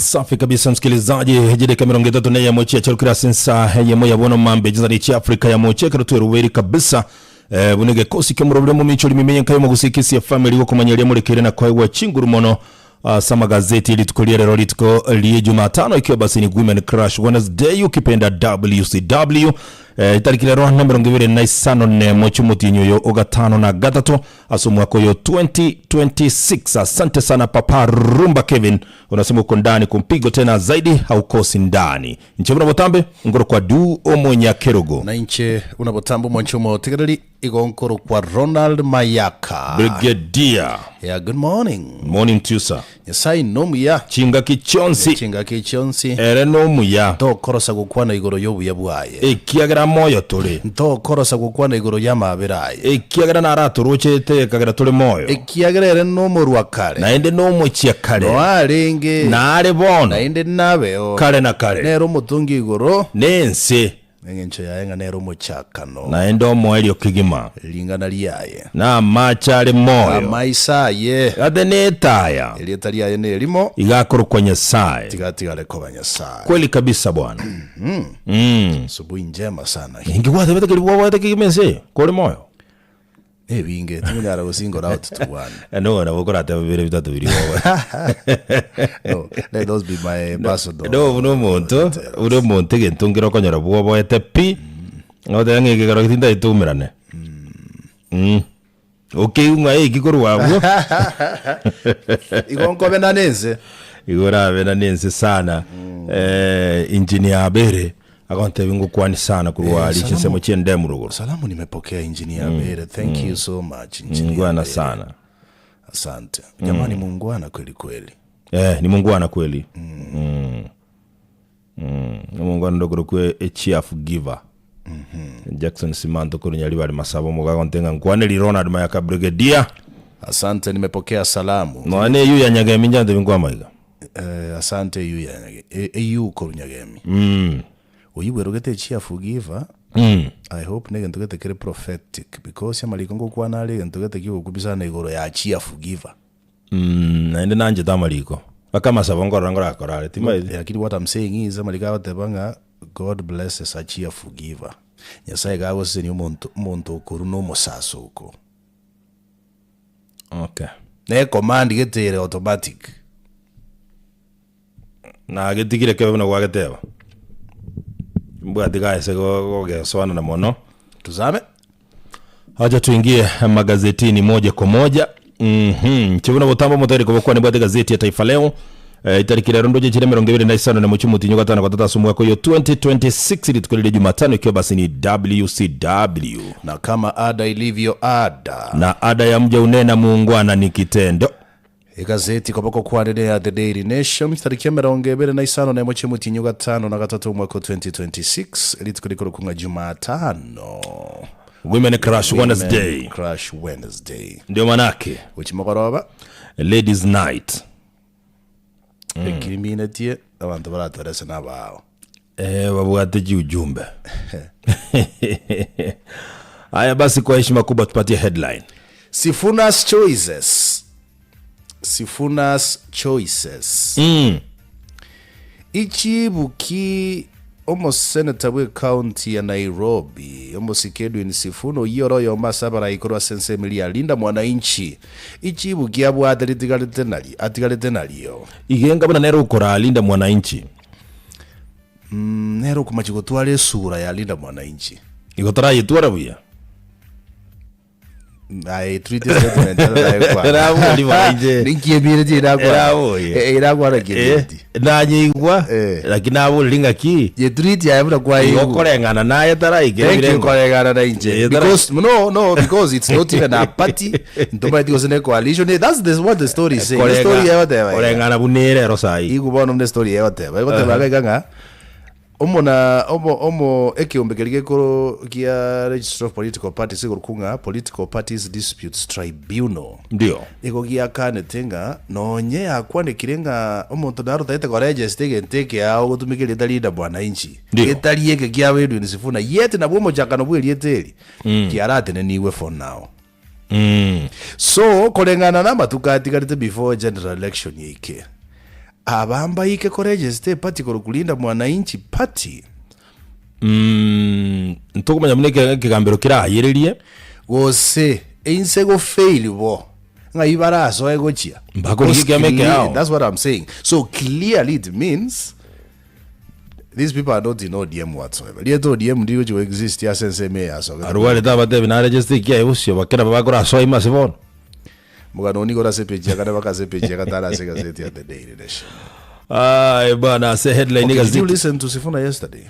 Safi kabisa msikilizaji, ejideka 31 chiacharukire ase ensa eyemo ya bono mambe chisani chia Afrika ya moche ekero tweruberi kabisa eh, buna egekosi kiomorobire momichori mime yenka yomogusi Kisii family gokomanya eria morekeire na koegwa chinguru mono ase amagazeti rituko ria rero rituko rie Jumatano ikiwa basi ni Women Crush Wednesday ukipenda WCW eh, itariki rero na 25 nemo chimotienyi oyo ogatano na gatato Ase omwaka oyo 2026. Asante sana Papa Rumba Kevin, unasema uko ndani kumpigo tena zaidi haukosi ndani. Inche buna botambe ngorokwa du omonyakerogo. Na inche buna botambe omwanche omotegereri igo nkorokwa Ronald Mayaka. Brigadier. Yeah, good morning. Morning to you sir. Nyasaye nomuya. Chingaki chionsi. Chingaki chionsi. Ere nomuya. Ntokorosa gokwana igoro y'obuya bwaye. Ekiagera moyo tore. Ntokorosa gokwana igoro y'amaabera aye. Ekiagera naratorochete ekagera tore moyo. Ekiagera ere nomorwa kare. Naende nomochia kare. Noo arenge. Nare bono. Naende nabeo. Kare na kare. Nere omotongi o igoro. Nense. Engencho yaye ng'a nere omochakano. Naende omoerio kegima. Ring'ana riaye. Na amache are moyo. Amaiso aye. Gate netaya. Erieta riaye nerimo. Iga akorokwa Nyasae. Tiga atigare koba Nyasae. Kweli kabisa bwana. Mm. Asubuhi njema sana hii. Inki gwatebete keria bwabwate kegima ense eye? Kore moyo? Nebinge, tingonyara gosingora out to one. No, nabo okorateba bibere bitato biria No, let those be my personal. No, buna omonto, buna omonto egento nkere okonyora bwoboete pi, ogoteba ng'a ekegoro tintagete toumerane. Mm. Okeigwe ng'a eki korwa abwo. Igo nkobe nane ense. Igo orabe nane ense sana. Eh, engineer Abere. Agontebia ngokwanie sana korwa Eh, aria salamu. chinsemo chi'endemu rogoro. Salamu nimepokea engineer Abere. Thank you so much engineer Ngwana Abere. sana. Asante. Jamani muungwana kweli kweli. Eh, ni mungwana kweli. Mm. Mm. Omongwana ndokorokwa a cheerful giver. Jackson Simanto korwa Nyaribari Masaba omoga agontebia ng'a nkwaneri Ronald Mayaka Brigadier. Asante nimepokea salamu. Nonya na eywo ya Nyagemi inche antebia nkwamaiga. Eh, asante eywo ya Nyage- e- eywo korwa Nyagemi. Mm. Oyio bwerogete a cheerful giver. Mm. I hope negento gete kere prophetic because amariko ngokwana are egento gete kiogokubisana igoro ya cheerful giver. Mm, naende nanchete amariko. Mpaka amasabo nkorora ngorakora are, timaeti. Lakini what I'm saying is amariko agoteba ng'a God blesses a cheerful giver. Nyasaye gagosesenia omonto omonto okorwa na omosasoko. Okay. Ne command gete ere automatic. Nagetigire kebe buna gwageteba. Mbwati gaese gogesoanana mono. Tuzame. Acha tuingie magazetini moja kwa moja. Mhm. Chibuna botambo motari kobokwa nibwate gazeti ya Taifa Leo. Eh, itariki rero ndoche chire 25 na mochi mutinyo gatano gatatu ase omwaka oyo 2026 rituko rire Jumatano ikiwa basi ni WCW. Na kama ada ilivyo ada. Na ada ya mja unena muungwana ni kitendo. Egazeti koboko kwane neya The Daily Nation, chitariki emerongo ebere na isano na emo chi'omotienyi o gatano na gatato omwaka o 2026, rituko rikorokwa ng'a Jumatano. Women Crush Wednesday. Women Crush Wednesday. Ndio manake. Gochia mogoroba. Ladies Night. Ekiriminetie abanto baratwerese nabao. Eh, babwate chiujumbe. Haya basi, kwa heshima kubwa tupatie headline. Sifuna's choices. Sifuna's choices. Mm. Ichibuki omoseneta bwe county ya Nairobi omosike Edwin Sifuna oyio ore oyomo ase abarai korwa ase ensemo eria ya Linda Mwananchi ichibuki abwate ritigarete nari atigarete nario. Igenga buna nere okoraa Linda Mwananchi. Nere okomachi gotwara esura ya Linda Mwananchi. Igo tarayetwara buya. Aye, treat statement ero nayekwana. Erabori bono inche. Ninki emireti erakwana? Eraborie. Eh, erakwana ki Eh, emireti? nanyeigwa Eh. lakini naboreri ng'aki Ye treat yaye buna igo kwaigwa. koreng'ana naye taraikera Thank you ebirengo. koreng'ana na inche. Eh, tara- Because no, no, because it's not even a party. Ntomaeti gose ne coalition. Eh, That's the, what the story is saying. The story Koreng'a- egoteba iga. koreng'ana buna ere ero saii. Igo bono buna story egoteba. Egoteba iga iga ng'a Omo na omo omo ekeombe keria gekoro gia Registrar of Political Parties ekorokwa ng'a Political Parties Disputes Tribunal Ndio. nigo giakanete ng'a nonye yakwanekire ng'a omonto naro otagete koregesta egento ekeao ogotumeka erieta Linda Mwananchi Ndio. getari eke kia Edwin Sifuna yet nabwo omochakano bw'erieta eri kiaratenenigwe for now. Mm. So koreng'ana na amatuko atigarete before general election yaike. Aba mbaike koregister eparty korokwa Linda Mwananchi Party. Mm, ntokomanya buna eke- ekegambero kerayererie. Gose inse go fail bo ng'ai barasoe gochia. Mbakorigia Because ekiama clear- ekeao. That's what I'm saying. So clearly it means these people are not in ODM whatsoever. Rieta ODM ndigochi go exist ase ensemo eye yasogete. Arwarete abatebi naregister ekiaye bosio bakera bakorasoa ime ase bono. Omogano oo nigo ore ase epeji ya kane mpaka ase epeji ya gatano ase egazeti ya The Daily Nation. Aye bwana ase headline Okay, did you egazeti. listen to Sifuna yesterday?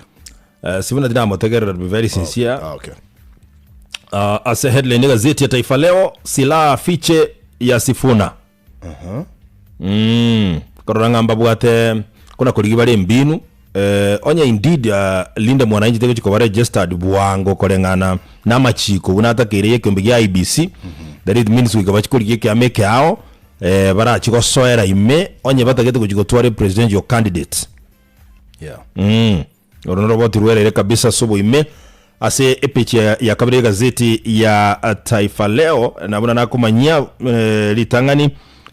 Uh, Sifuna tinamotegerera to be very sincere. Ah, okay. Ase headline egazeti ya Taifa Leo silaha fiche ya Sifuna. Korora ng'a mbabwate kona korigia bare embinu eh, onye indeed Linda Mwananchi tegochi koba registered bwango koreng'ana na amachiko buna atakeire ya ekeombe gia IEBC that it means goika bachi korigia ekeama ekeao eh, barachi gosoera ime onye batagete gochi gotwara epresidential candidate. Yeah. Oro noroboti rwerere kabisa ase oboime ase epeji ya, ya kabere y'egazeti ya Taifa Leo na buna nakomanyia eh, ritang'ani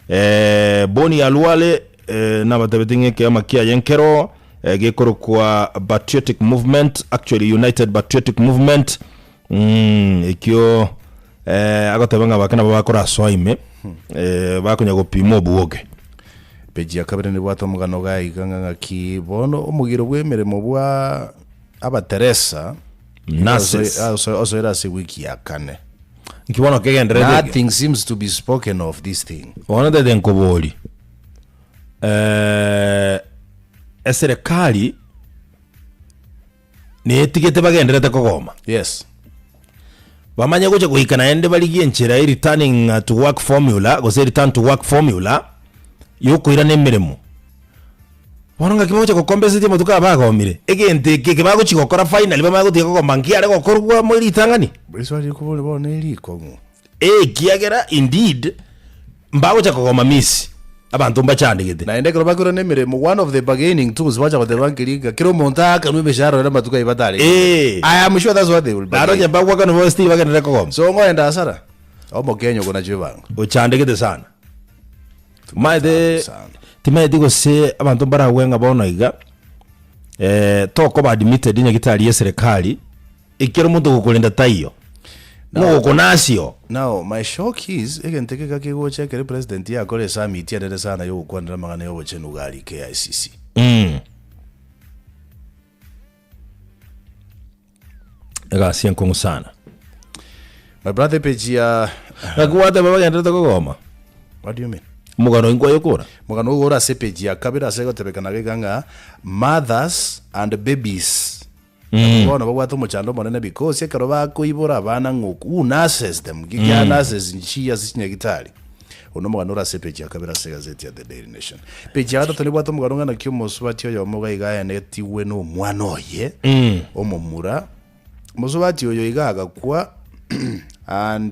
eh, Boni Alwale eh, nabatabete ng'a ekeama kiaye nkero eh, gekorokwa Patriotic Movement actually United Patriotic Movement mm, ekio eh, agoteba ng'a bake nabo bakorasoa ime eh, bakonya gopima obuoge. Peji ya kabere nebwate omogano iga iga ng'a ng'aki bono omogiro bw'emeremo bwa abateresa Nurses. osoere ase ewiki ya kane. Nki bono kegendererete ekio? Nothing seems to be spoken of this thing. Bono ntete nkobori eh, eserekari netigete bagenderete kogoma. Yes. Bamanye gocha goika naende barigie enchera e returning to work formula gose return to work formula yokoirana emeremo. Bono ngaki bagocha gocompensate amatuko aya bagomire, egento eke eke bagochi gokora finally bamanye gotiga kogoma nkiare gokorwa amo ritang'ani? Riswali rikobori bono nerikong'u. Ekiagera indeed mbagocha kogoma misi, abanto mbachandegete. Naende ekero bakoirana emeremo, one of the bargaining tools bacha goteba nkeri ng'a kera omonto aakanwe emeshahara ore amatuko ayio batarenge. Eh. I am sure that's what they will Naende onye bargain. mbagwakanwa bobe still bagenderere kogoma. So ng'oenda hasara, omokenya oko nachio ebango. Ochandegete sana. Maete Sana. timaeti gose abanto mbaragwe ng'a bono iga eh, tokoba admitted nyagitari ya eserekari Ekero omonto ogokorenda taiyo, mogokonasio. Now my shock is egento eke iga kegocha ekero president yakora esummit enene sana yogokwanera amang'ana yobochenu iga aria KICC. Egasi enkong'u sana. My brother epage ya Naki gwateba bagenderete kogoma? What do you mean? Omogano oyo nkwaye okora? Omogano oyo ore ase epage ya kabere ase egotebekana iga ng'a mothers and babies Nabo bono babwate omochando omonene because ekero bakoibora abana ng'a oku who nurses them kia nurses nchiya ase chinyagitari. Oyo nomogano ore ase epeji ya kabere ase egazeti ya The Daily Nation. Peji ya gatato nebwate omogano ng'a naki omosubati oyomo iga iga aenetigwe na omwana oye omomura. Omosubati oyo iga agakwa and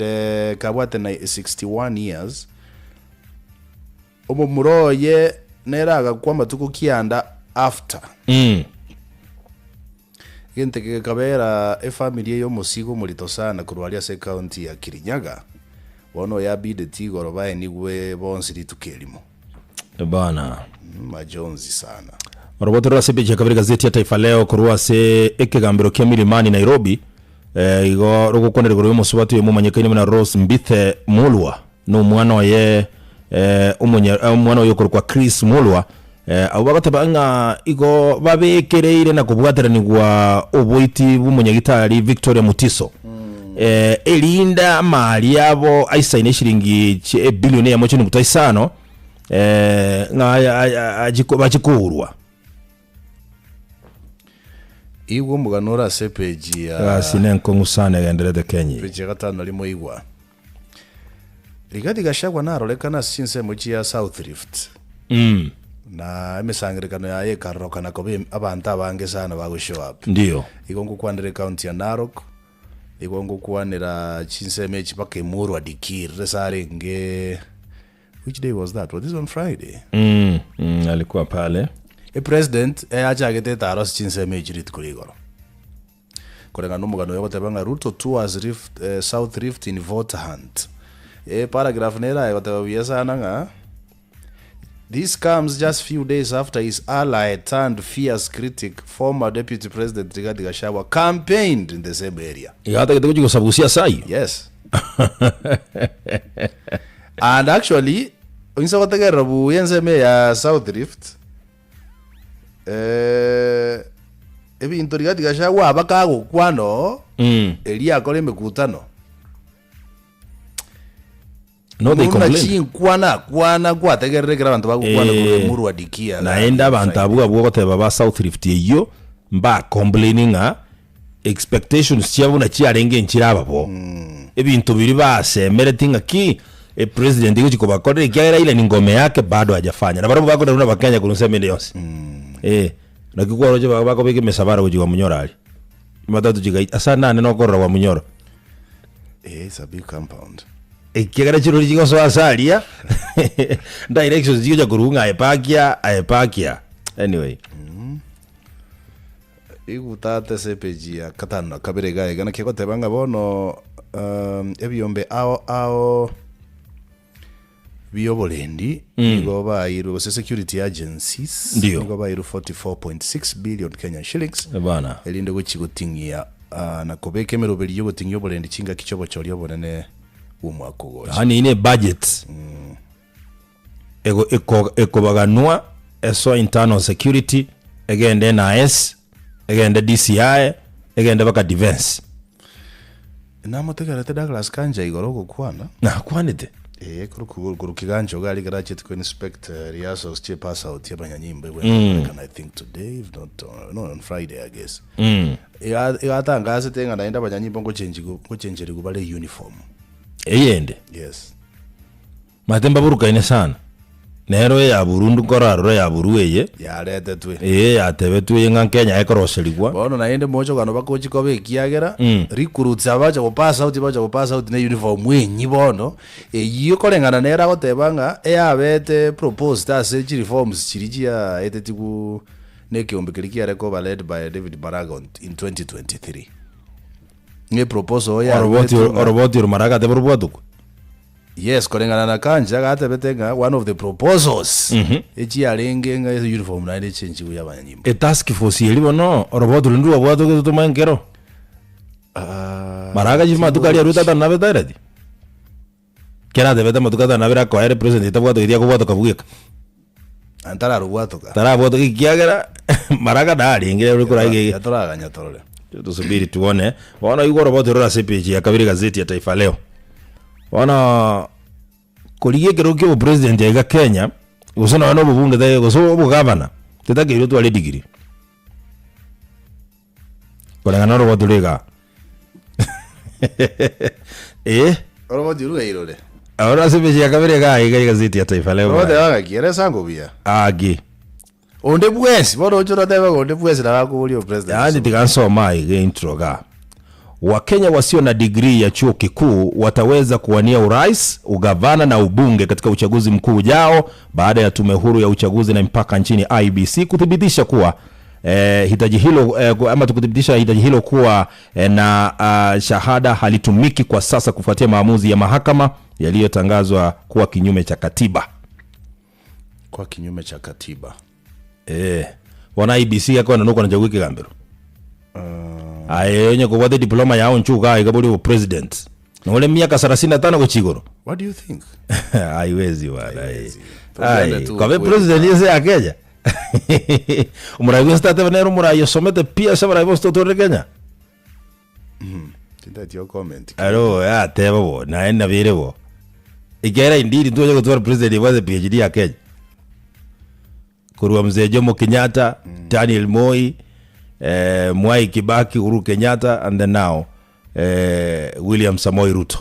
kabwate na 61 years, Omomura oye nere agakwa amatuko kianda after. Egento eke gekabera efamiri eye omosigo omorito sana korwa aria ase ecounty ya Kirinyaga, bono oyabideti igoro baenigwe bonsi rituko erimo. Bana. Majonzi sana. Oroboto rore ase epeji ya kabere gazeti ya Taifa Leo korwa ase ekegambero kia Milimani Nairobi eh, igo rogokwanera igoro y'omosubati oyo momanyekaine buna Rose Mbithe Mulwa na omwana oye eh, omonya, eh, omwana oye okorokwa Chris Mulwa eh, abwo bagoteba ng'a igo babekereire na kobwateranigwa oboiti bw'omonyagitari Victoria Mutiso eh, erinde amari abo aisaine eshiringi chi- ebilioni eyemo chinuguta isano eh, ng'a aya- aya- achi- bachikourwa Igwa omogano ore ase epeji ya Egasi nenkong'u sana egenderete Kenya eye. epeji ya gatano na rimo igwa. Rigathi Gachagua narorekana ase chinsemo chia South Rift na emesangerekano yaye ekarorokana koba em- abanto abange sana bago show up. Ndiyo. Igo ngokwanera ecounty ya Narok, igo ngokwanera chinsemo echi mpaka Emurua Dikirr ase arenge which day was that? Was this on Friday? Alikuwa pale. Epresident eyachagete etaro ase chinsemo echi rituko ria igoro. Koreng'ana nomogano oyo ogoteba ng'a Ruto tours Rift, eh, South Rift in vote hunt. E paragraph nere aye goteba buya sana ng'a This comes just few days after his ally turned fierce critic, former Deputy President Rigathi Gachagua campaigned in the same area. Iga atagete gochia gosabusia ase ayio. Yes. And actually, onse gotegerera buya ensemo eye ya South Rift, eh, ebinto Rigathi Gachagua aba kagokwana oo, Mm. erio akore emekutano. No they Buna complain. chinkwana kwana nkwategerera ekero abanto bagokwana korwa Eh, Emurwa Dikia naende abanto abwo abwo ogoteba ba South Rift eyio mba complaining ng'a expectations chiabo buna chiarenge nchire ababo. Ebinto biria basemereti ng'a ki epresident egochi kobakorera ekiagera Raila ni ngome yake bado hajafanya. Na barabwo bakorera buna abakenya korwa ensemo ende yonsi. Eh, naki kwaroche ba- bakobeka emesabara gochia Wamunyoro aria. Jumatatu chigaita ase nane nokorora Wamunyoro. Eh, it's a big compound. Ekiagera chirori chigosoa ase aria directions chigocha korwa ng'a aye pakia aye pakia anyway. Igutata ase epeji ya gatano na kabere iga iga naki egoteba ng'a bono um, ebiombe ao ao bioborendi nigo bairwe gose security agencies Ndio. nigo bairwe 44.6 billion Kenyan shillings Bana. erinde gochi goting'ia ah, na kobeka emeroberi yogoting'ia oborendi chingaki chiobochori obonene bw'omwaka ogocha. Yaani ine budget ego eko ekobaganwa eso internal security egende NIS egende DCI egende mpaka defense. Namotegerete Douglas Kanja igoro ogokwana. Nakwanete. Ee, korwa korwa kigancha iga aria ekero achete ko inspect rehearsals chie pass out ya abanyanyimbo egwenerete I think today if not no on Friday I guess. Iga iga atangasete ng'a naende abanyanyimbo ngochenjigu ngochencherigwa bare uniform. Eyende. Yes. Maete mbaburukaine sana. Nero eya burundu nkorarora ya buru eye. Yaretetwe. Ee yatebetwe eye ng'a Kenya ekoroserigwa. Bono naende mochokano bagochi koba ekiagera recruits aba bacha go pass out bacha go pass out ne uniform enyia bono, eyio koreng'ana nere agoteba ng'a eyabete proposed ase chireforms chiria chiaetetigwe na ekeombe keria kiare koba led by David Maraga on in 2023. Ng'a eproposal Oroboti yaruetwe ng'a oroboti oro Maraga ateba orobwatokwe. Yes, koreng'ana na Kanja agatebete ng'a one of the proposals echiarenge ng'a uniform naende echenchigwe ya abanyanyimbo. Etask force eria bono oroboti roria ndwabwatokete tomae nkero. Maraga chiri matuko aria aruete atano na abere taereti? Kera atebete amatuko atano na abere akoa ere president etabwatogeti akobwatoka bweka. Ntararobwatoka. Tarabwatoka ekiagera Maraga narenge ore koraa iga iga. Yatoraganya torore. Tusubiri tuone. Bono igo oroboti rore ase epeji ya kabere egazeti ya Taifa Leo. Bono korigia ekerogo kia obopresident aiga Kenya, gose nonya na obobunge tari gose obogavana, tetakeire otware edegree. Koreng'ana na oroboti rore igaa. Eh, Oroboti orwo ng'ai rore? oro ase epeji ya kabere igaa iga egazeti ya Taifa Leo. Orogoteba ng'aki? Ere esango buya. Aki. Onde bwensi, bono oche orotebe ng'a onde bwensi nabo akoboria opresident Yaani tiga nsome aiga intro igaa. Wakenya wasio na degree ya chuo kikuu wataweza kuwania urais, ugavana na ubunge katika uchaguzi mkuu ujao baada ya tume huru ya uchaguzi na mipaka nchini IEBC kuthibitisha kuwa eh, hitaji hilo eh, ama kuthibitisha hitaji hilo kuwa eh, na ah, shahada halitumiki kwa sasa kufuatia maamuzi ya mahakama yaliyotangazwa kuwa kinyume cha katiba. Kwa kinyume cha katiba. Eh, bono IEBC gekogenda nokwancha gwa ekegambero. Aye onye kobwate diploma yao inche igaa iga bori obopresident. Nore miaka sarasini na tano gochia igoro. What do you think? Haiwezi bwana. Haiwezi. Ai, Togende tu kobe ukweli. president ase ya Kenya. Omorai bwensi tatebe nere omorai osomete pi ase abarai bonsi totorire Kenya. Tintageti go comment. Aro yateba bo, naye nabere bo. Ekiagera indeed ntwancha gotwara president obwate PhD ya Kenya. Korwa Mzee Jomo Kenyatta, Daniel Moi, eh, Mwai Kibaki, Uhuru Kenyatta and then now eh, William Samoei Ruto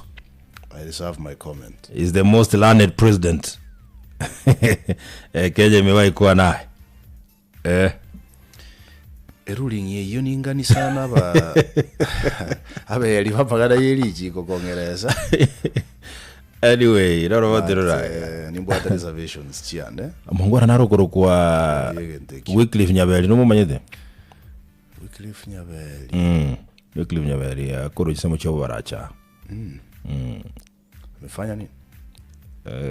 I reserve my comment. is the most learned president eh, Kenya imewahi kuwa naye eh. Eruling eyio ningani sana aba aberi b'amagana y'erichiko kong'eresa. Anyway, roro But, botirora. eh, nimbwate reservations chiane. Omongwana naro okorokwa Egento ekio. Wycliffe Nyaberi nomomanyete? Wycliffe Nyaberi. Mm. Wycliffe Nyaberi akorwa chisemo chia obobaracha. Amefanya nini?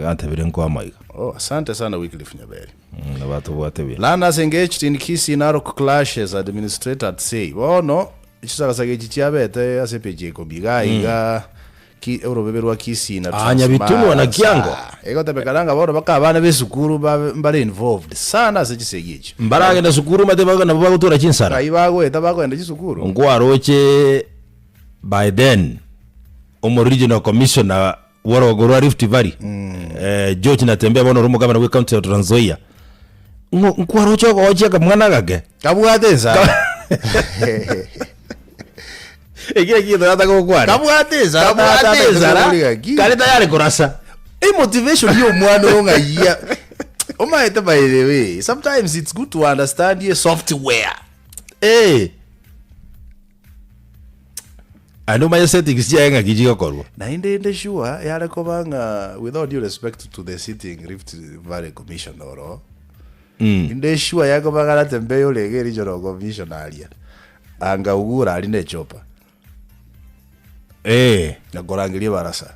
Gantebire nkoa amaiga. Oh, asante sana Wycliffe Nyaberi. Nabo atobwate buya. Learners engaged in Kisii Narok clashes, administrator at say. Bono, chisagasaga echi chiabete ase epeji ya ikomi iga iga ki orobebe rwa Kisii na Ah, Nyabitunwa na Kiango. Egotebekana ng'a bono baka abana b'esukuru babe mbare involved sana ase chisegi echio. Mbaragenda sukuru omanyete bago nabo bagotura chinsara. Ng'ai bagoeta bakoenda chisukuru? Nkwaroche by then omo regional commissioner bw'orogongo rwa Rift Valley eh, George Natembeya bono ore omogabana bwe county ya Trans Nzoia ng'o nkwaroche ogochia akamwana agake Kabwate ensara. Ekio ekio tata gokwana Kabwate ensara. kabwate tata ensara tokobori gaki. kare tayari korasa Emotivation ya omwana oyo ng'aiya. Omaete by the way, sometimes it's good to understand ye software. Eh. Aye nomanye settings chiaye ng'aki chigokorwa. Naende inde sure yare koba ng'a with all due respect to the sitting Rift Valley Commission oro, inde sure yakoba ng'a Natembeya orenge regional commissioner aria, anga Ugura aria ne chopper. Eh. Na korangeria ebarasa.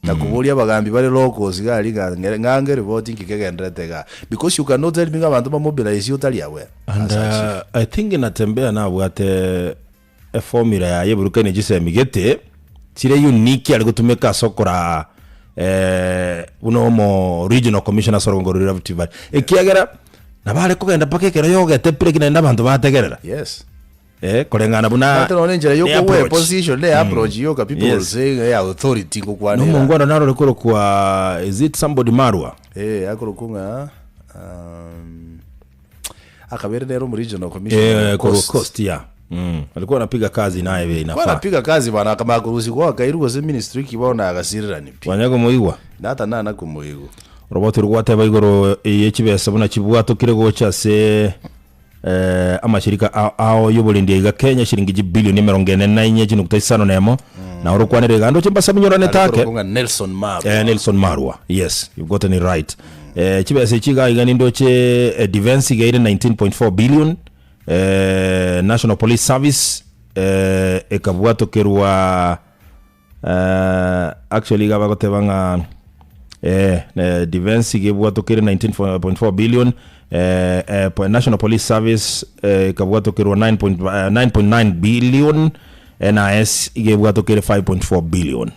Na koboria abagambi bare locals iga aria ng'a ng'ere ng'ange ripoti nki kegenderete igaa. Because you cannot tell me ng'a abanto bamobilize otari aware. And as a chief. I think Natembeya nabwate eformula yaye eburukaine chisemi gete chire unique are gotumeka ase okoraa buna omo regional commissioner ase orogongo rwa Rift Valley. Ekiagera nabo are kogenda mpaka ekero yogete pi lakini naende abanto bategerera. Yes. Koreng'ana buna Ate nonya enchera ne yokowa approach. eposition ne approach yoka people will Yes. say ng'a authority ngokwanera. Nomongwana narore korokwa is it somebody Marwa? Eh, akorokwa ng'a akabere nere omo regional commissioner Eh, korwa Coast. Coast yeah. Alikuwa anapiga kazi naye vile inafaa. Kwanapiga kazi bana akamanya korusigwa akairwa gose ministry ki bono agasirirani pi. Kwanya komoigwa. Nata nana komoigwa. Oroboti rwateba igoro ye chibesa buna chibwatokire gocha ase eh, amashirika ao ao y'oborendi aiga Kenya shiringi chibilioni emerongo ene na inye chinukta isano na emo na orokwanere iga ndoche mbasaminyorane Are take korokwa ng'a Nelson Marwa. Eh, Nelson Marwa yes you've gotten it right eh, chibesa echi iga iga nindoche eh, defense iga ere 19.4 billion eh, National Police Service eh, ekabwatokerwa eh, actually iga bagoteba ng'a eh, eh, defense iga ebwatokeire 19.4 billion eh, eh, National Police Service eh, ekabwatokerwa 9.9 billion NIS iga ebwatokeire 5.4 billion.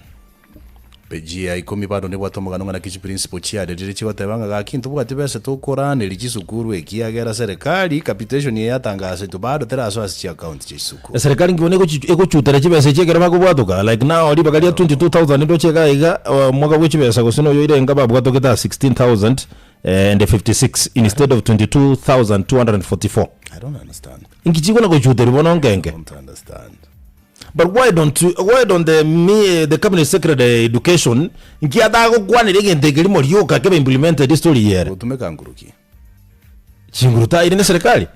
Peji ya ikomi bado nebwate omogano ng'a naki chiprinciple chiarerire chigoteba ng'a gaki ntobwati besa tokoraneria chisukuru ekiagera serikali capitation eye yatangasetwe bado terasoa ase chiaccount chia chisukuru. Eserikari nkibona egochi egochutera chibesa echi ekero bakobwatoka like now ribaga ria 22000 ndoche iga iga omwaka bwe chibesa gose noyo oire babwatokete aa 16056 instead of 22244. I don't understand. Inki chikona gochuterwa bono nkenke? I don't understand. But why don't why don't the me the cabinet secretary education nki atagokwanera egento eke rimo rioka kebe implemented story eye ere? Gotumeka nguru ki? Chinguru taire ne serikali?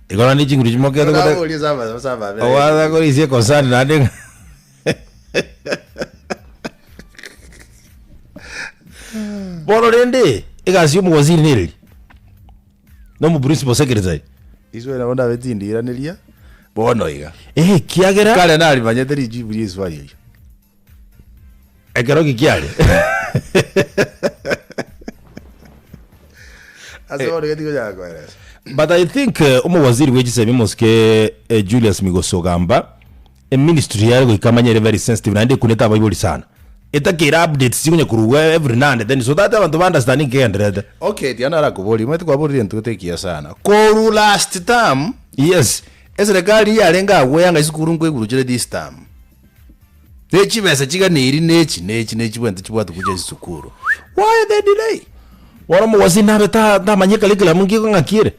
Igo naende chinguru chimokete gote Oraborie saba saba bere. Ogoatha korisia concern naende ng'a Bono rende egasi ya omowaziri nereri? Na omo principal secretary. Iswe nabo ndabe tindiiraneria bono iga. Eh, ekiagera Kare narimanyete rijibu ria eswali erio. Ekero ki kiare? Ase bono iga tigonyara koeresa. But I think omowaziri bwe chisemi omosike Julius Migos Ogamba, eministry yaye goika amanye ere very sensitive naende ekunete abaibori sana. Etakeire updates chikonya korugwa every now and then so that abanto ba understand nki kegendererete. Okay, tiga narakoborie, omanyete kwaborire intwe tekiya sana. Korwa last term, Yes. eserekari yarenge agwo yanga chisukuru nkoiguruchere this term. Ne chibesa chiganeiri nechi nechi nechi bwente chibwate gocha chisukuru. Why the delay? Bono omowaziri nabe ta tamanye curriculum nki ng'aki ere.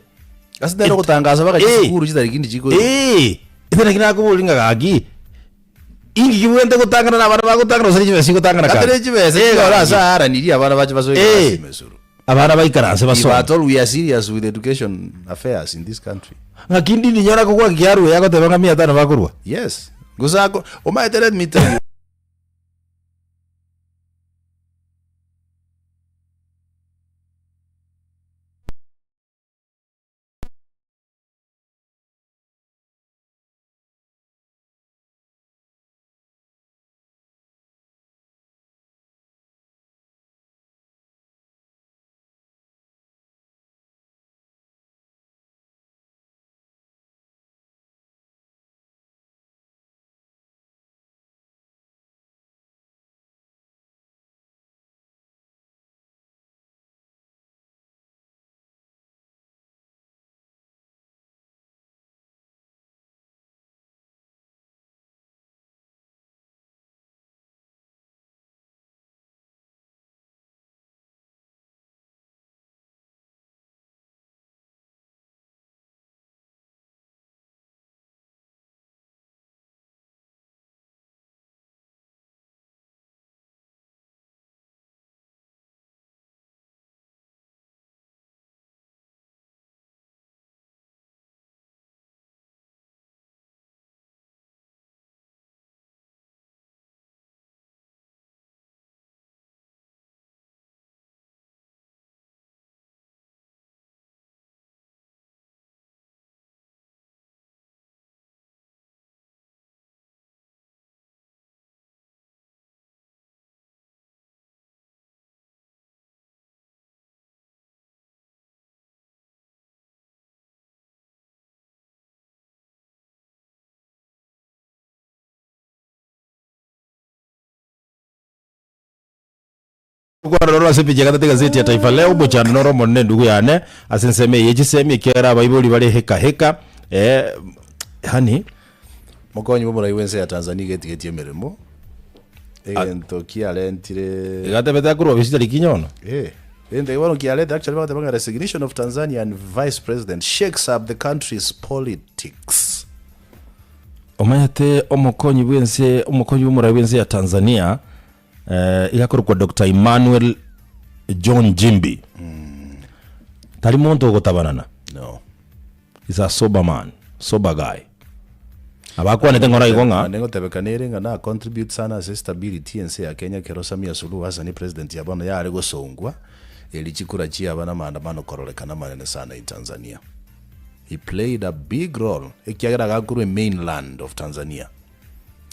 Ase tari ogotangasa baka Eh. chisukuru chitariki ndi chikoigwa. Eh, ere naki nakoboria ng'a gaki, inki kibwenerete gotangana na abana bagotangana gose ne chibesa chigotangana Kate kare? ne chibesa Eh, chikore gaki. ase aaranirie abana bache basoe Eh. ekerasi ime esuru. Abana baikaranse If basome. at all we are serious with education affairs in this country. Ng'aki ndindi nyora kogwa kiarua yagoteba ng'a mia tano bakorwa. Yes. Gose ako omaete let me tell you. Kwarorwa ase epicha ya gatato egazeti ya Taifa Leo, omochando noro omonene endugu yane ase ensemo eye ye chisemi ekiagera abaibori bare heka heka eh, yani Mokonyi bw'omorai bw'ense ya Tanzania iga etigetie emeremo, egento kiarentire. Egatebete akorwa ofisi tari kinyono. Eh, egento eke bono kiarete actually bagoteba ng'a resignation of Tanzanian vice president shakes up the country's politics. Omanyete omokonyi bw'ense omokonyi bw'omorai bw'ense ya Tanzania eh, iga akorokwa Dr. Emmanuel John Jimbi. Tari monto ogotabanana. No. Is a sober man, sober guy. Abakwanete ng'ora igo ng'a Naende ngotebekana ere ng'a na contribute sana ase stability y'ense ya Kenya ekero Samia Suluhu Hassan president ya bono yare gosongwa eri chikura chiaba na maandamano kororekana amanene sana in Tanzania. He played a big role ekiagera agakorwa emainland of Tanzania.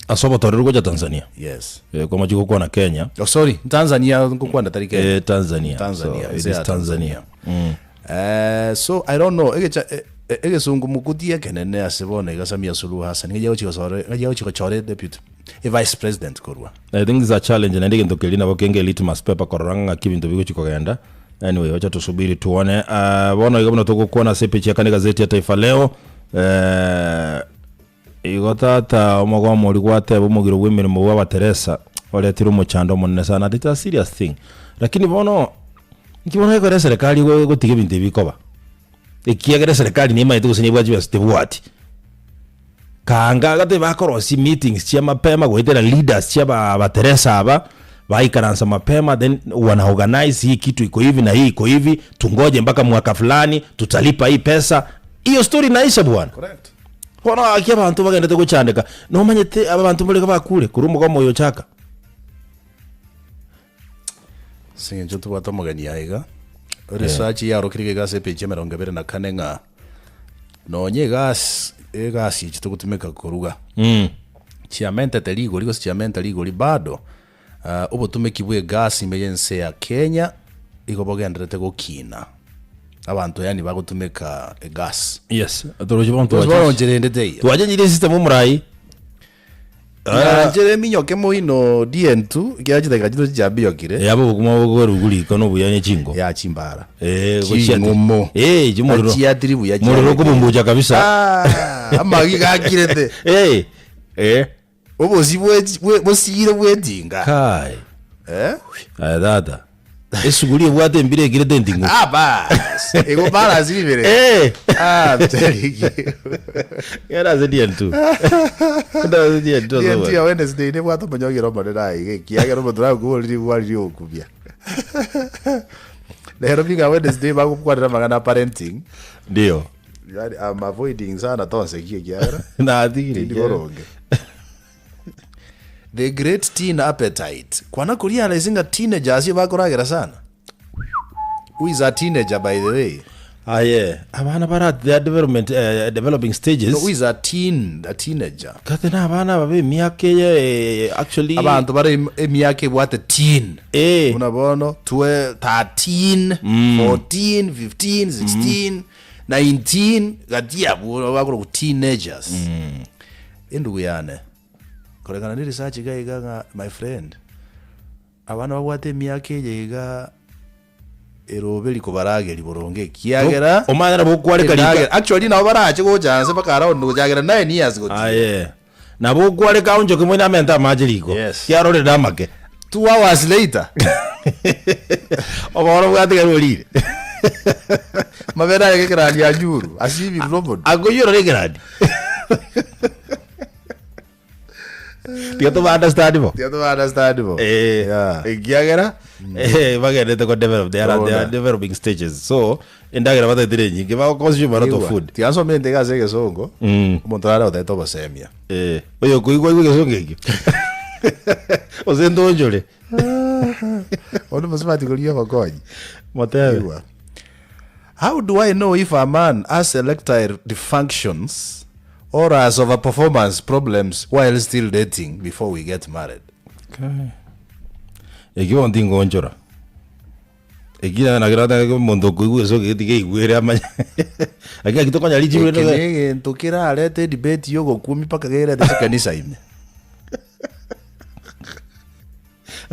Ase obotoereru gocha Tanzania. Yes. Eh, kwamachi gokwana Kenya. Oh, sorry, Tanzania ngokwana tari Kenya. Eh, Tanzania. Tanzania. So, it ense is ya Tanzania. Mm. Eh, so I don't know egecha eh, eh, egesungumukuti ekenene ase bono iga Samia Suluhu Hassan ng'achi agochi gosore ng'achi agochi gochora deputy e vice president korwa. I think this is a challenge naende egento keria nabo kenge litmus paper korora ng'aki ebinto bigochi kogenda. Anyway, wacha tusubiri tuone. Uh, bono iga buna togokwana ase epeji ya kane gazeti ya Taifa Leo. Eh, Igo tata omogomo oria gwateba omogiro bw'emeremo bw'abateresa oretire omochando omonene sana and it's a serious thing. Lakini bono nki bono ekero eserekari igo egotiga ebinto ebi bikoba? Ekiagera eserekari nemanyete gose nebwate chibesa tebwati. Kanga gati bakorosia meetings chia mapema goetera leaders chia aba abateresa aba, baikaransa mapema then wana organize hii kitu iko hivi na hii iko hivi, tungoje mpaka mwaka fulani tutalipa hii pesa. Hiyo story inaisha bwana. Correct. Bono gaki abanto bagenderete gochandeka, nomanyete aba banto mbarenge bakure korwa omogomo oyo ochaka. Ase eng'encho tobwate omogeni aiga, research yarokire iga ase epeji emerongo ebere na kane ng'a nonye egasi egasi echi togotumeka koruga, chiamentete rigori gose chiamenta rigori bado obotumeki bwa egasi ime y'ense ya Kenya igo bogendererete gokina. Abanto yaani bagotumeka egasi. Yes, toroche bono Gose twache. bono nchera ende teiyo. Twachenjirie system omorai. Nyanchera eminyoke moino DN2 ekiagera chidakika chino chiambiyokire. Yaba obokima bokorugu riko nobuya ne chingo. Ya chimbara. Eh, gochiati. Ching'omo. Eh, chimorero. Achiatiri buya Morero okobumbucha kabisa. Ah, amagi gakirete. Eh. Eh. Obosie bwe- bwe- bosiire bw'etinga. Kai. Eh? Aye tata. Esuguri ebwate embira ekirete enting'u. Ah, bas. Ego balance ribere. Eh. Ah, I'm telling you. Gera ase DN2. Gera ase DN2 DNT ase ya Wednesday nebwate omonyogero omonene aye iga ekiagera omonto nakoborire rigwari riogokubia. Rero biga Wednesday bagokwanera amang'ana a parenting. Ndio. Yaani I'm avoiding sana tonsekie ekiagera Natigire tindi boronge. The great teen appetite. Kwana korealize ng'a teenagers iyo bakoragera sana. Who is a teenager by the way? Aye, abana bare at their development, eh, developing stages. No, who is a teen, a teenager? Kate na abana aba b'emiaka eye eh, actually Abanto bare em- emiaka ebwate teen. Eh. Buna bono 12, 13, 14, 15, 16, 19 gati abwo bakorokwa teenagers. Endugu yane, korekana ne research iga iga ng'a my friend, abana babwate emiaka eye iga eroberi kobarageria boronge ekiagera Omanye nabo okwareka rika endagera actually nabo barache gocha nse mpaka around gochakera 9 years gochia. Aye. Nabo okwareka aonchoke moino amente amache riko. Yes. Kiarorire amake. 2 hours later Oboro bwatigari orire. mabere aye ekerandi anyuru asibirire omonwe. Akoiyora ekerandi. Tiga toba understand bo. Tiga toba understand bo. Eh, Yeah. ekiagera eh, bagendete ko develop they are, they are Ona. developing stages so endagera bataetire enyinge bago consume a lot of Igwa, food Tiga nsome ente iga ase egesongo, Mm. omonto nare otaete obosemia. Eh, oyo okoigwa aigwe egesongo ekio gose ntonchore Onde mosubati koria obokonyi. motebe Igwa. How do I know if a man has erectile dysfunctions or has overperformance problems while still dating before we get married? Ekio bono tingoonchora. Ekio naki nataka omonto okoigwa egesogo eke tiga aigwere amanye. Lakini naki tokonyara richibu Eke rinde ne egento kerarete edebate ya ogokumia mpaka kerete chikanisa ime.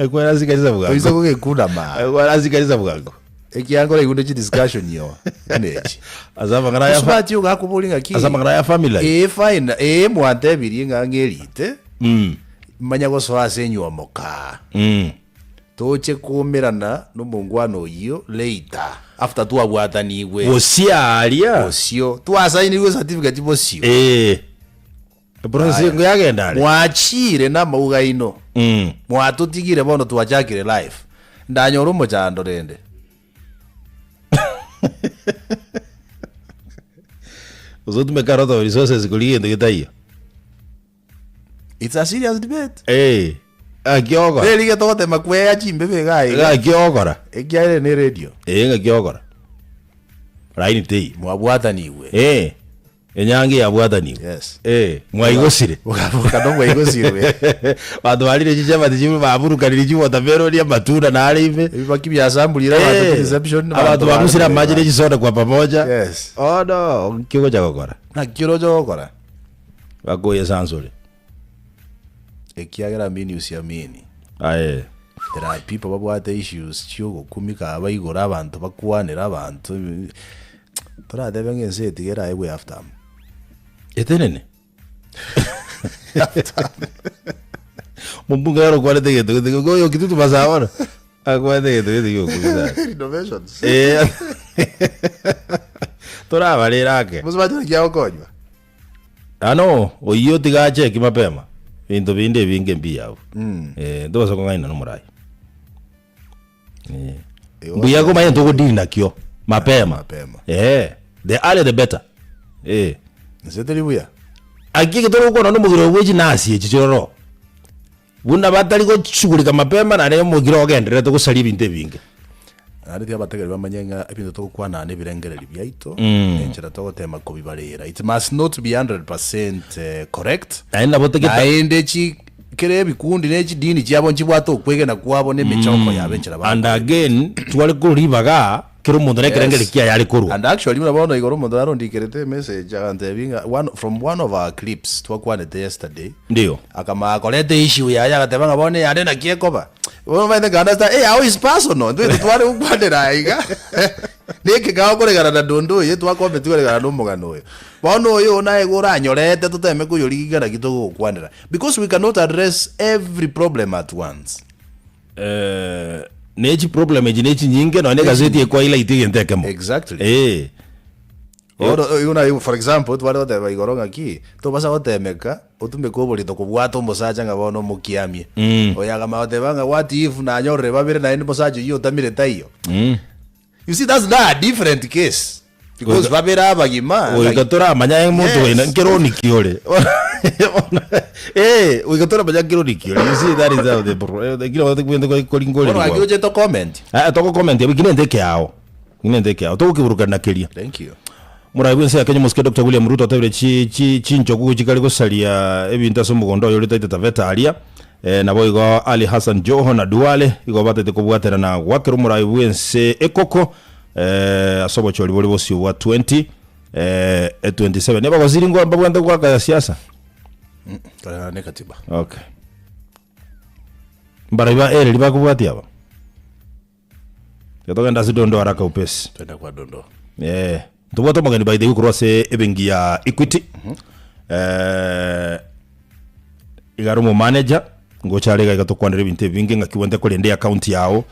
Ekwera ase ekanisa bwango. Toise kogekunama. Ekwera ase ekanisa bwango. Ekiagera igo ne discussion yo nechi. Ase amang'ana ya fa- Mosubati oyo gakoboria ng'aki. Ase amang'ana ya family life. Ee fine, ee mwantebirie ng'a ng'erite. Mm. Manya gosoa ase enywomo kaa. Mm. Toche koumerana nomongwana oyio later after twabwatanigwe. Bosio aria. Bosio. Twasainirwe certificate bosio. Ee. Eprocess Aya. engo yagenda are. Mwachire namauga aino. Mm. Mwatotigire bono twachakire life. Ndanyore omochando rende. Gose otumeke a lot of resources korigia egento getaiyo. It's a serious debate. Eh. Ng'aki ogokora? Reri togotema kweya chimbebe iga iga. Ng'aki ogokora? Ekiagera ne radio. Eh, ng'aki ogokora? Laini teiyo. Mwabwatanigwe. Eh. Enyangi yabwatanigwe. Yes. Eh, mwaigosire. Bokaboka no mwaigosirwe. Banto barire chichabati chimwe baburukaniri chiwatermelon amatunda nare ime. Ebibaki biasambulire abanto Eh, ki reception. abanto barusire amache ne chisoda kwa pamoja. Yes. Oh no, nki ogocha gokora? Naki oroche gokora? Bakoyesansore. Ekiagera amini usiamini. Aye. There are people babwate issues chiogokumika aba igoro abanto bakwanere abanto toratebe ng'a ense eye tiga eraegwe half term. Etenene. Mombunge naro okwanete egento gete oyo Kitutu Masaba bono akwanete egento gete giokumisa. Renovations. Eh. Torabarere ake. Mosubati naki agokonywa? Ano oyio tiga acheki mapema ebinto binde ebinge mbuya abwo. Eh, ntobasa kong'aina nomorai. Eh. Mbuya komanya ntogodili nakio mapema. Mapema. Eh, the earlier the better. Eh. Inse teri buya. Aki ekero tore gokwana nomogiro bwe chinasi echi chiroro. Buna batari gochugurika mapema naende omogiro ogendererete gosaria ebinto ebinge. Naende tiga abategereri bamanye ng'a ebinto togokwana aa nebirengererio biaito, na enchera togotema kobibarera. It must not be 100% correct. Naende nabo togeta. Naende chi kera ebikundi ne chidini chiabo nchibwate okwegena kwabo na emechoko yabo enchera And bagokora ebinto. again, tware korwa ribaga kera omonto nekerengerio Yes. kiaye are korwa. And actually buna bono igoro omonto narondikerete emessage agantebia ng'a one, from one of our clips twakwanete yesterday, Ndio. Akamanya koreta issue yaye agateba ng'a bono eyande naki ekoba. Bono omanyete nka understand eh yao is personal ntwe tware gokwanera aya iga na ekegao koregana na dondo oye twakombeti koregana na omogano oyo. Bono oyo naye igo oranyorete toteme koyorigia naki togokwanera because we cannot address every problem at once. Eh, ne chiproblem echi ne chinyinge nonya na egazeti ekwa-highlight egento ekemo. Exactly. Eh. Bono oyo naye for example tware goteba igoro ng'aki, tobasa gotemeka otumeke oborito kobwata omosacha ng'a bono omokiamie. Oyo akamanya goteba ng'a what if nanyorire babere naende mosacha oyio otamire taiyo. You see that's now a different case because Goika- babere abagima Goika toramanya aye omonto Yes. oino nkeroni ki ore. Eh, goika toramanya nkeroni ki ore. You see that is how the pro- eh, kila wakati kwende bono koringorerwa. ng'aki oche to comment. Ah, toko comment abo kinente ekeao. Kinente ekeao. Togokeburukana keria. Thank you. Morai bw'ense ya Kenya omosike Doctor William Ruto otebire chi chi chinchogu chikare gosaria ebinto ase omogondo oye ore Taita Taveta aria. Eh, naboigo Ali Hassan Joho na Duale igo batete kobwaterana gwakera omorai bw'ense ekoko eh, ase obochori bore bosio bwa 20 eh, 27. Nabagosiri ngo mbabwate goaka siasa? Koreng'ana ne katiba. Okay. Mbarai ba ereri bakobwatia aba? Tiga togende ase Dondo haraka upesi. Twende kwa Dondo. Eh, ntobwate omogeni by the way korwa ase ebenki ya Equity. Eh, iga are omomanager ngocha are iga iga tokwanera ebinto ebinge ng'aki obwenerete korenda eaccount yao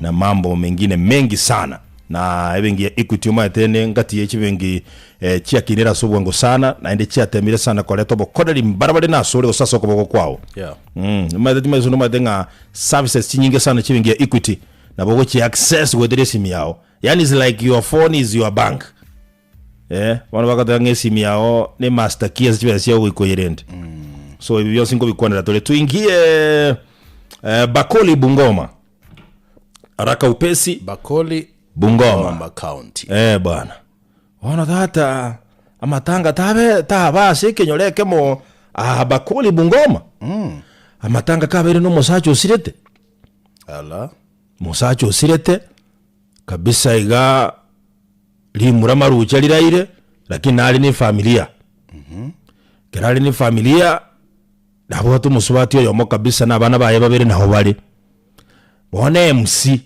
na mambo mengine mengi sana. Na ebenki ya Equity omanyete ne ngati ye chibenki eh, chiakinire ase obwango sana naende chiatemire sana koreta obokoreri mbarabare nasore gose ase okoboko kwao. Yeah. Mm, omanyete timanyete omanyete ng'a Services chinyinge sana chibenki ya Equity nabo ogochi access goetera esimi yao. Yaani is like your phone is your bank. Eh, bono bagoteba ng'a esimi yao ne master key ase chibesa chiao goika oyerende. So ebi bionsi nkobikwanera tore. Tuingie eh, Bakoli Bungoma. Haraka upesi Bakoli Bungoma. Bungoma County. Eh bwana. Bono tata amatanga tabe taba ase ekenyoro ekemo aa Bakoli Bungoma. Amatanga kabeire na omosacha osirete. Ala. Mosacha osirete kabisa iga rimura marucha riraire lakini nare na efamilia. Ekero are na efamilia nabwate omosubati oyomo kabisa na abana baye babere nabo bare. Bono MC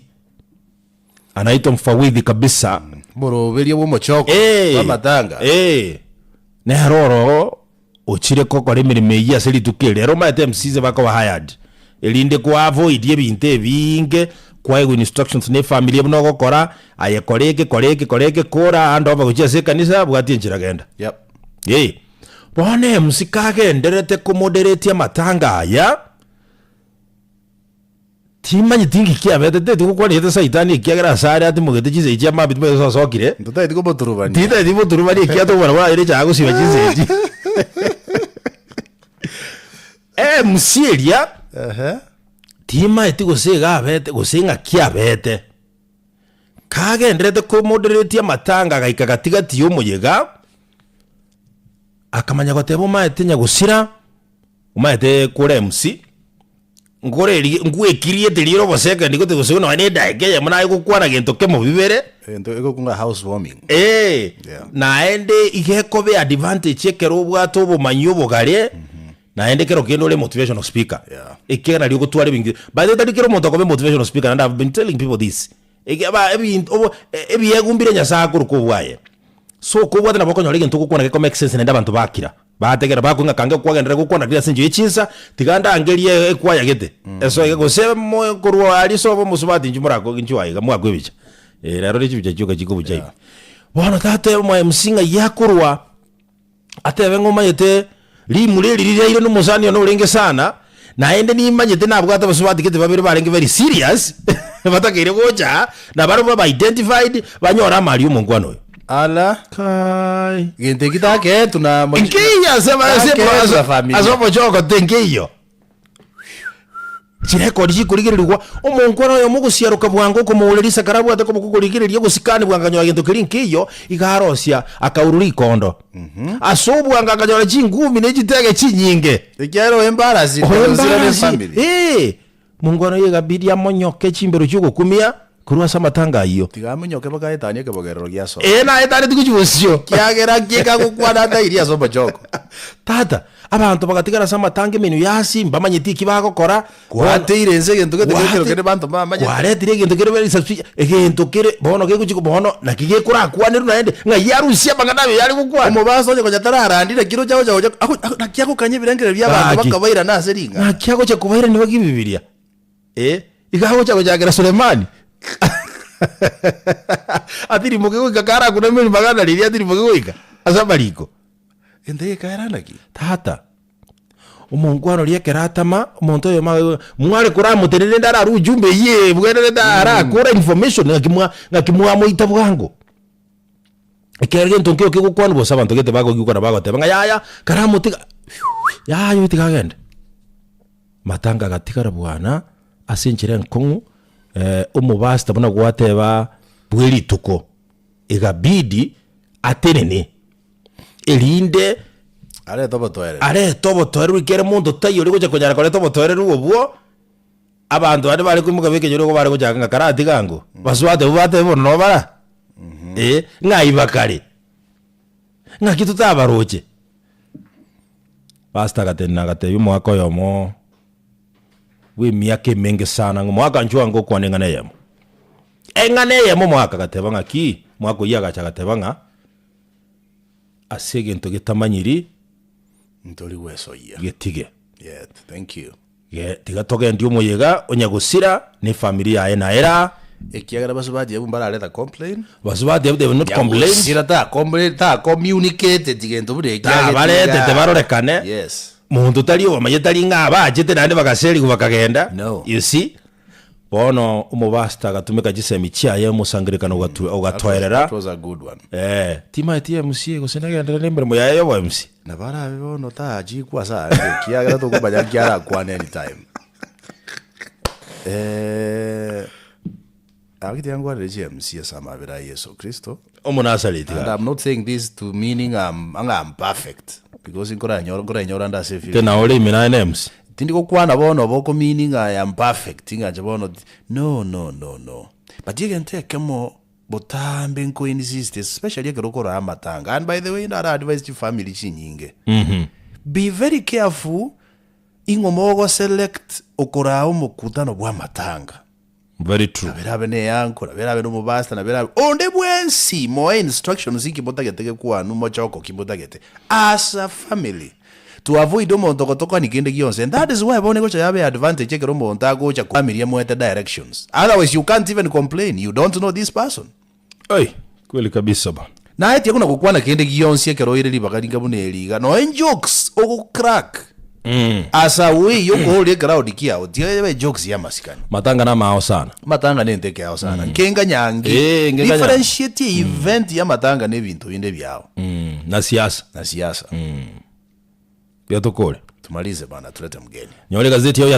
anaitwa mfawidhi kabisa. Omoroberio bw'omochoko Eh, bw'amatanga. eh, nere ororo ochire gokora emeremo eyio ase rituko eri. Ere omanyete MCs bakoba hired erinde ko avoid ebinto ebinge, kwaegwa instructions na efamiri buna ogokora, aye kora eke kora eke kora eke kora hand over gochia ase ekanisa, bwatia enchera genda. Yep. Eh, bono MC kagendererete komoderate amatanga aya, Timanyeti inki kiabete, titaeti gokwana Saitani ekiagera asare atimogete chinsa echi chi'amaambia timanyeti gose osokire. Ntotaeti komoturubania. Titaeti moturubania ekiagera tokobana buna aye echaga gosiba chinsa echi. MC eria, Ehe. timaeti gose iga abete gose ng'aki abete, kagenderete komoderetia amatanga agaika gatigati y'omoyega, akamanya goteba omaete nyagosira, Omanyete kore MC, nkore eri ngwekiriete riire obosekendi gote gose nonya na edaika eyemo naye gokwana gento kemo bibere. Egento egokong'a house warming. Eeh, Yeah. naende iga ekoba eadvantage ekero obwate obomanyi obogare, naende ekero kende ore motivational speaker. Yeah. Ekiagera nario ogotwara ebinto by the way tari kera omonto okoba emotivational speaker naende I have been telling people this, eke ba ebinto obo ebiegwa mbire Nyasaye akoroka obwaye. So kobwate nabo okonyora egento ogokwana geko make sense naende abanto bakira. Bategera bakwe ng'a kange kwagenderera gokwana riria ase enchera ye chinsa, tiga ndangerie ekwaya gete esoe iga, gose mo korwa aria sobo omosubati inchuo morako inchuo aiga mwakwe ebicha. Eh, rero ne chibicha chioka chikobucha ime. Bono tateba omo MC ng'ai akorwa, atebe ng'a omanyete rimura eri riraire na omosani one orenge sana, naende nimanyete nabwate abasubati gete babere barenge very serious, batakeire gocha aa, na barabwo babe identified, banyore amari ya omonkwana oyo. Ala, Kai. gento eki takeetu na mochi- Nkeiyo ase ase takeetu ase na familia. ase omochoko te nkeiyo. Chirekodi chikorigererigwa, omonkwana oyomo ogosiaroka bwango okomoura risakara abwate koboko korigereria ogosikani bwango akanyora gento keria nkeiyo, iga arosia akaurwa rikondo. Ase obwango akanyora chingumi ne chitege chinyinge. Ekiagera oyo embarasi, Oyo karosire ne embarasi, family. ee, monkwana oyo egabidi amonyoke chimbero chiogokumia korwa ase amatanga ayio. Tiga amonyoke bakaetania ekebogerero gia sobo. Ee, naetaneti gochia bosio. Ekiagera nki ekagokwana atairie ase omochoko. Tata, abanto bagatigara ase amatanga emenwa yasi, mbamanyeti eki bagokora. Gwateire ense egento gete gekero kende banto mbamanyete. Kwaretire egento kere very suspicious, egento kere bono kegochi bono naki gekorakwanerwa naende, ng'ai arusie amang'ana aye oyare gokwana. Omobaso onye konya tararandire naki roche agocha gocha ako- ako- naki agokanya ebirengererio bia abanto Gaki. bakabairana ase ring'ana. Naki agocha kobairania bakibibiria? Eh, iga agocha gochakera Sulemani atirimoke goika karakuna emeremo magana riria atirimoke goika ase amariko. Egento gekaera naki? Tata, omonkwana oria ekero atama, omonto oyomo agaiga mware koramotenenia rende ararue ujumbe eywo ebwenerete arakore information ng'aki mwa ng'aki mwamoita bwango. Ekero gento nkeiyo kegokwanwa gose abanto gete bakoigukana bagoteba ng'a yaya karamotiga yaya oyo tiga agende. Matanga agatigara bwana ase enchera enkong'u omopastor buna gwateba bwe rituko, egabidi atenene erinde Arete obotoereru. arete obotoereru ekere monto taiyo ore gocha konyara koreta obotoereru obwo, abanto bande bare koimoka b'ekenyoro igo bare gochaka ng'a karatiga ango, basubati abwo batebe bono nabo bara eh, ng'ai bakare, ng'aki totabaroche. Pastor agatenena agatebia omogaka oyomo bw'emiaka emenge sana ng'a omogaka inchuo ango okwane eng'ana eyemo. Eng'ana eyemo omogaka agateba ng'aki, omogaka oyio agacha agateba ng'a ase egento getamanyiri Ntori gwesoyia. getige. Yeah, thank you. Ge tiga togendie omoyega o nyagosira na efamiri yaye naye era. Ekiagera basubati abwo mbarareta complain. Basubati abwo they have not complained. Nyagosira ta complain ta communicated gento buna ekiagera Tabaretete barorekane. Yes. Monto tari obamanyete tari ng'a bachete naende bagaserigwa bakagenda. No. You see? Bono omopastor agatumeka chisemi chiaye omosangererekano ogatwe ogatoerera. That was a good one. Eh, timaeti MC gose nagenderere na emeremo yaye ya obo MC. Nabo arabe bono tachikwa ase aande ekiagera tokomanya nki arakwane anytime. Eh, gaki tiga nkwanere chi MC ase amabera a Yeso Kristo. Omonasareti And gaki. I'm not saying this to meaning I'm, ng'a I'm perfect because nkoranyora nkorenyora nde ase Te efilm. nao ore ime naye na MC. Tindi gokwana bono obo meaning I am perfect ng'a inche bono no no no no. But egento ekemo botambe nko insist especially ekero okorora amatanga and by the way naro advise chifamiri chinyinge be very careful ing'o mogo select okoraa omokutano bwa amatanga. Very true. Nabo erabe ne eanko, nabo erabe na omopastor, nabo erabe onde bwensi, moe instructions inki motagete gekwanwe, mochoko ki motagete as a family to avoid omonto gotokani kende gionsi and that is why bono egocha yabe advantage ekero omonto agocha family emoete directions otherwise you can't even complain you don't know this person. Ai, kweli kabisa bana. Naye tiakuna gokwana kende gionsi ekero oire ribaga ringa buna eri iga, noe jokes ogo crack as a way yokohoria ecrowd kiao, tiga ebe jokes y'amasikani. Matanga namao sana. Matanga nento ekeao sana, nkenga nyangi, Eh, nkenga nyangi. differentiate event y'amatanga na ebinto binde ebiao. Na siasa. Na siasa. Tiga tokore. Tumalize bana tulete mgeni. Nyora egazeti yao ya.